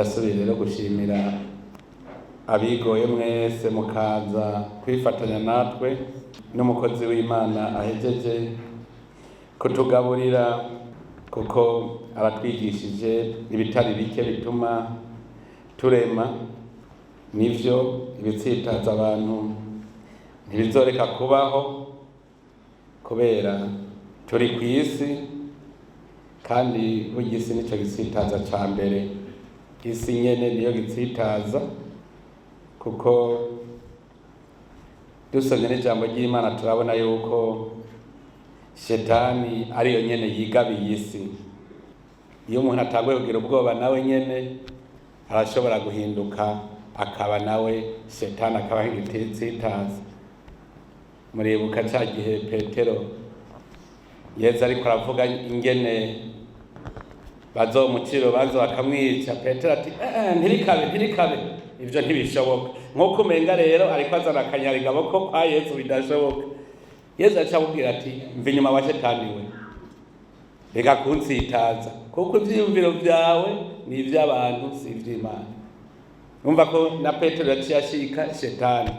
Ndasubiye rero gushimira abigoye mwese mukaza kwifatanya natwe n'umukozi w'Imana ahejeje kutugaburira, kuko aratwigishije ibitari bike bituma turema. Nivyo, ibitsitaza abantu ntibizoreka kubaho kubera turi kw'isi, kandi burya isi nico gitsitaza ca mbere. Isi nyene niyo gitsitaza, kuko dusomye n'ijambo ry'Imana turabona yuko shetani ariyo nyene yigabiye isi. Iyo umuntu atanguye kugira ubwoba, nawe nyene arashobora guhinduka akaba nawe shetani, akaba nk'igitsitaza. Muribuka ca gihe Petero, Yezu ariko aravuga ingene bazomucira urubanza bakamwica, Petero ati: "Ntirikabe, ntirikabe, ivyo ntibishoboka." Nk'uko umenga rero ariko azana akanyarigabo ko kwa Yezu bidashoboka. Yezu aca amubwira ati: "Mva inyuma wa shetani we, reka kunsitaza, kuko ivyiyumviro vyawe ni ivy'abantu, si ivy'Imana." Numva ko na Petero yaciye ashika shetani.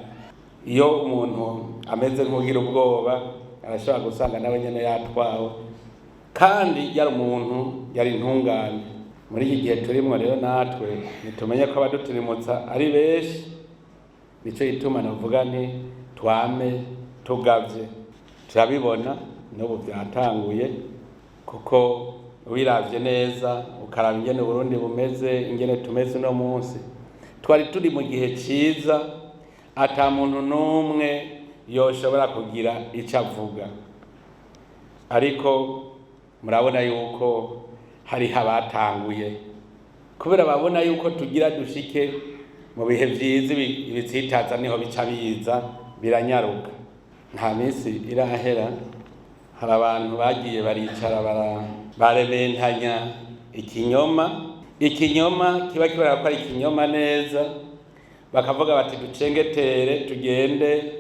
Iyo umuntu ameze nk'ugira ubwoba, arashobora gusanga nawe nyene yatwawe, kandi yari umuntu, yari intungane. Muri iki gihe turimwo rero, natwe nitumenye ko abaduturimutsa ari benshi. Nico gituma navuga nti twame tugavye. Turabibona n'ubu vyatanguye, kuko wiravye neza ukaraba ingene Uburundi bumeze, ingene tumeze uno munsi, twari turi mu gihe ciza ata muntu n'umwe yoshobora kugira ico avuga. Ariko murabona yuko hariho abatanguye, kubera babona yuko tugira dushike mu bihe vyiza, ibitsitaza niho bica biza biranyaruka. Nta minsi irahera hari abantu bagiye baricara barementanya ikinyoma, ikinyoma kiba kibara ko ari ikinyoma neza, bakavuga bati: "Ducengetere, tugende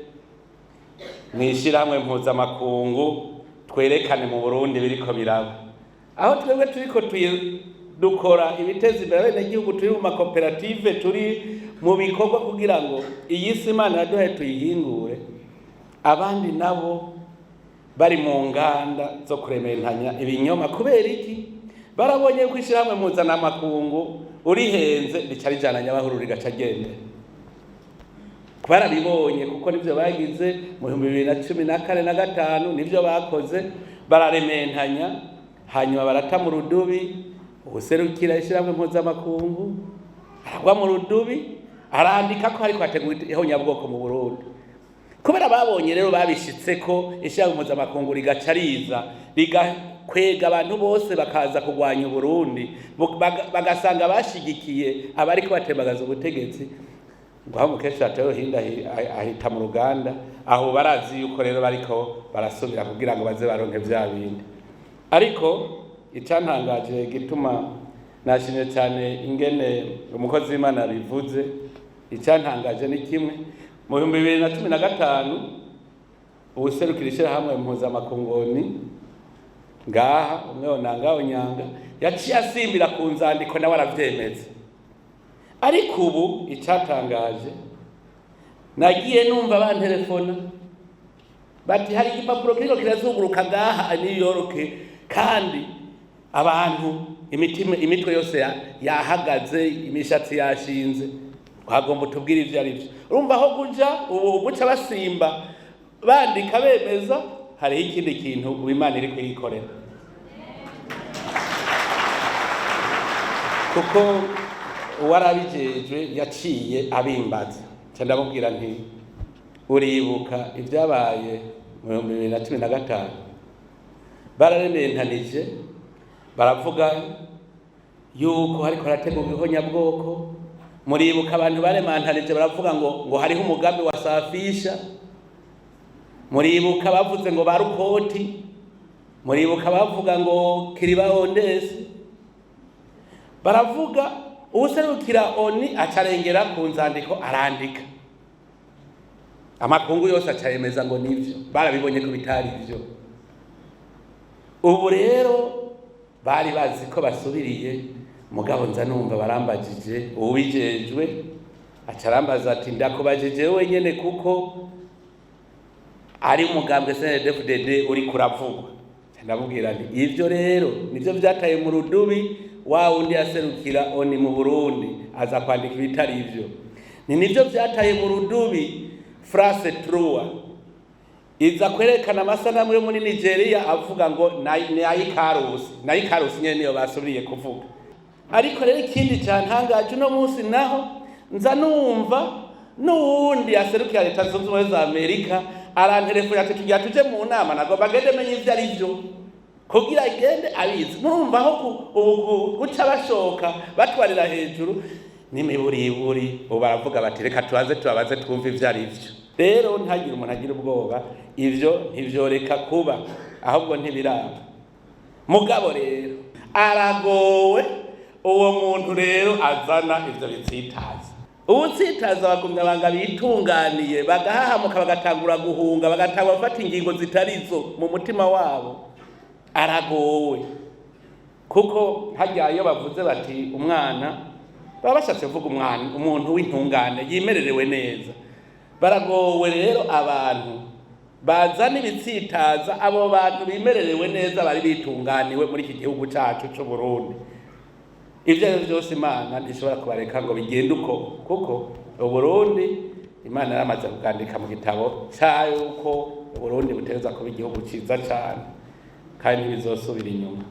mw'ishirahamwe mpuzamakungu, twerekane mu Burundi biriko biraba." Aho twebwe turiko dukora ibiteza imbere abenegihugu, turi mu makoperative, turi mu bikorwa kugira ngo iyi si Imana yaduhaye tuyihingure, abandi nabo bari mu nganda zo kurementanya ibinyoma. Kubera iki? Barabonye ko ishirahamwe mpuzamakungu urihenze rica rijana nyabahururu, rigaca ryemera. Barabibonye, kuko nivyo bagize mu 2014 na 5, nivyo bakoze, bararementanya, hanyuma barata mu rudubi uwuserukira ishirahamwe mpuzamakungu, aragwa mu rudubi, arandika ko hariko hategurwa ihonyabwoko mu Burundi. Kubera babonye rero babishitse ko ishirahamwe mpuzamakungu rigaca riza rigakwega abantu bose bakaza kurwanya Uburundi, bagasanga bashigikiye abariko batembagaza ubutegetsi, ngo aho umukecuru ateye uruhinda ahita mu ruganda. Aho barazi yuko rero bariko barasubira kugira ngo baze baronke vya bindi. Ariko icantangaje, gituma nashimye cyane ingene umukozi w'Imana yabivuze, icantangaje ni kimwe: mu 2015 uwuserukira ishirahamwe mpuzamakungoni ngaha, umwe onanga onyanga, yaciye asimbira ku nzandiko, nawe aravyemeza. Ariko ubu icatangaje, nagiye numva bantelefona bati: "Hari igipapuro kiriko kirazunguruka ngaha New York, kandi abantu imitima, imitwe yose yahagaze, imishatsi yashinze, twagomba utubwire ivyo ari vyo." Urumva aho kuja ubu guca basimba bandika bemeza, hariho ikindi kintu ubu Imana iri kuyikorera, kuko uwarabijejwe yaciye abimbaza. Nca ndamubwira nti: "Uribuka ibyabaye mu 2015? Bararementanije, baravuga yuko hariko harategurwa ihonyabwoko. Muribuka abantu baremantanije baravuga ngo hariho umugambi wa safisha? Muribuka bavuze ngo barukoti? Muribuka bavuga ngo kiribaondesi?" Baravuga, uwuserukira ONU acarengera ku nzandiko, arandika, amakungu yose acayemeza ngo nivyo. Barabibonye ko bitari ivyo. Ubu rero bari bazi ko basubiriye Mugabo nza numva barambajije, uwubijejwe aca arambaza ati: "Ndakubajije wenyene kuko ari umugambwe CNDD-FDD uri kuravugwa." Ndamubwira nti: "Ivyo rero nivyo vyataye mu rudubi wa wundi yaserukira ONU mu Burundi, aza kwandika ibitari ivyo. Ni nivyo vyataye mu rudubi France 3, iza kwerekana amasanamu yo muri Nigeria avuga ngo ni ay'Ikarusi." N'ay'Ikarusi nyene niyo basubiriye kuvuga. Ariko rero ikindi cantangaje, uno munsi naho nza numva n'uwundi yaserukira Leta Zunze Ubumwe za Amerika arantelefona ati: "Tugira tuje mu nama, nagomba ngende menye ivyo ari vyo," kugira agende abizi. Murumva aho ubu guca bashoka batwarira hejuru n'imiburiburi, ubu baravuga bati: "Reka tubaze, tubabaze twumve ivyo ari vyo." Rero ntagire umuntu agira ubwoba, ivyo ntivyoreka kuba, ahubwo ntibiraba. Mugabo rero aragowe uwo muntu rero azana ivyo bitsitaza. Ubutsitaza bagumya banga bitunganiye, bagahahamuka, bagatangura guhunga, bagatangura gufata ingingo zitarizo mu mutima wabo. Aragowe, kuko harya iyo bavuze bati umwana, baba bashatse kuvuga umwana, umuntu w'intungane yimererewe neza. Baragowe rero abantu bazana ibitsitaza abo bantu bimererewe neza, bari bitunganiwe muri iki gihugu cacu c'u Burundi. Ivyo ari vyo vyose, Imana ntishobora kubareka ngo bigende uko, kuko Uburundi Imana yaramaze kubwandika mu gitabo cayo, uko Uburundi butegerezwa kuba igihugu ciza cane, kandi ntibizosubira inyuma.